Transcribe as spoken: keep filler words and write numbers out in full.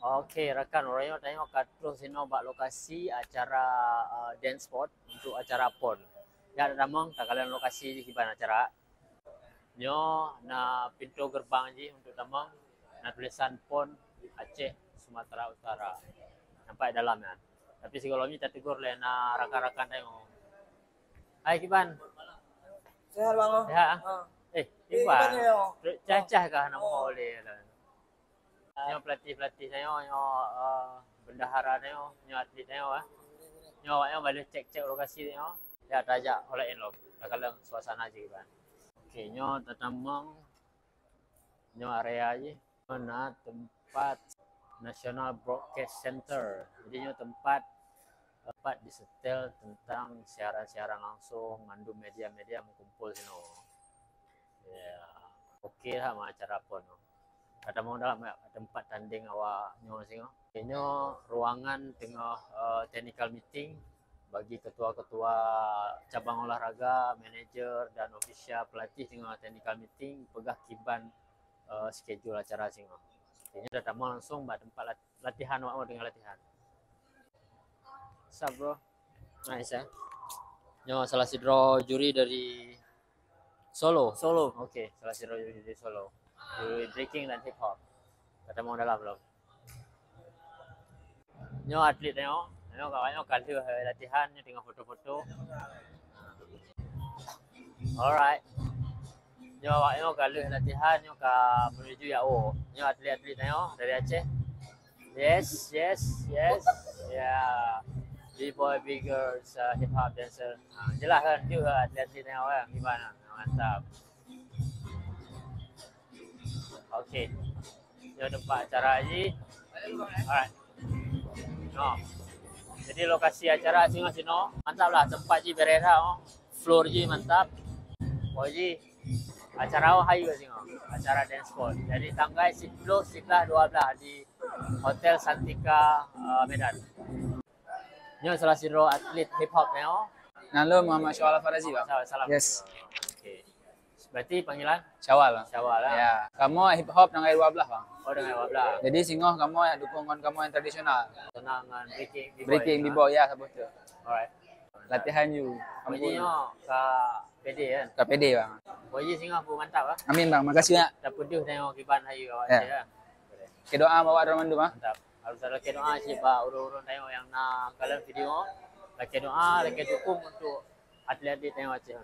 Oke, rakan, uroe nyoe tanyoe ka troh sinoe bak lokasi acara, eh, dance sport untuk acara pon. Jak tamong, takalon lokasi jih kiban acara. Nyoe na pintoe geurbang jih untuk tamong, na tulisan pon Aceh Sumatera Utara. Nampak dalam nyan. Tapi sigohlom nyoe tategur lé na rakan-rakan tanyoe. Hai kiban. Sehat bang. Sehat ah? Eh, kiban. Cah-cah kah nama oleh lah. Nyoe pelatih-pelatih tanyoe, nyoe, eh, bendahara tanyoe, nyoe atlet tanyoe, eh. Nyoe awak nyoe balik cek-cek lokasi tanyoe. Ya, tajak oleh in lom. Takalon suasana jih kiban. Oke, nyoe tatamong, nyoe area jih. Nyoe na tempat National Broadcast Center. Jadi nyoe tempat, tempat disetel tentang siaran-siaran langsung, mandum media-media meukumpul sinoe. Ya, oke lah ma acara pon. Ka tamong dalam tempat tanding awak nyoe singoh. Nyoe ruangan teungoh, eh, technical meeting bagi ketua-ketua cabang olahraga, manager dan ofisial pelatih teungoh technical meeting peugah kiban, eh, schedule acara singoh. Nyoe tatamong langsung bak tempat lat-, latihan awak nyoe teungoh latihan. Sup, bro? Nice, eh. Nyoe salah sidroe juri dari Solo. Solo. Oke, salah sidroe juri dari Solo. Juri breaking dan hip hop. Ka tamong dalam lom. Nyoe atlet nyoe. Nyoe kawan nyoe ka lheueh latihan, nyoe teungoh foto-foto. Alright. Nyoe awak nyoe ka lheueh latihan, nyoe ka menuju jak woe. Nyoe atlet-atlet nyoe dari Aceh. Yes, yes, yes. Ya. B-boy, B-girls, uh, hip hop dancer. Ha, jelas kan? Jeuet atlet-atlet nyoe kan? Gimana? Mantap. Oke. Nyoe tempat acara jih. Alright. No. Jadi lokasi acara singoh sinoe. Mantap lah, tempat jih bereh that, oh. Floor jih mantap. Oh jih. Acara oh hayu singoh. Acara dance sport. Jadi tanggai siploh, siblaih, dua blaih di Hotel Santika, uh, Medan. Nyoe salah sidroe atlet hip hop nyoe. Nan lôn Muhammad Syawal Farazi, bang. Salam, salam. Yes. Oke. Berarti panggilan? Syawal, bang. Syawal lah. Ya. Kamoe hip hop tanggai dua blaih, bang. Oh, tanggai dua blaih. Jadi singoh kamoe dukung ngon kamoe yang tradisional. Senang ngon breaking, b-boy. Breaking, b-boy, ya, saboh tu. Alright. Latihan ju. Ampun. Nyoe ka pede kan? Ka pede, bang. Boy singoh pun mantap, ah. Amin, bang. Makasih, ya. Tapeudeuh tengok kiban hayu awak ya. Oke, doa bak awak mandum, ah. Mantap. Harus ada lakée doa cit bak ureuëng-ureuëng tanyoe nyang na kalon video. Lakée doa, lakée dukung untuk atlet-atlet tanyoe Aceh.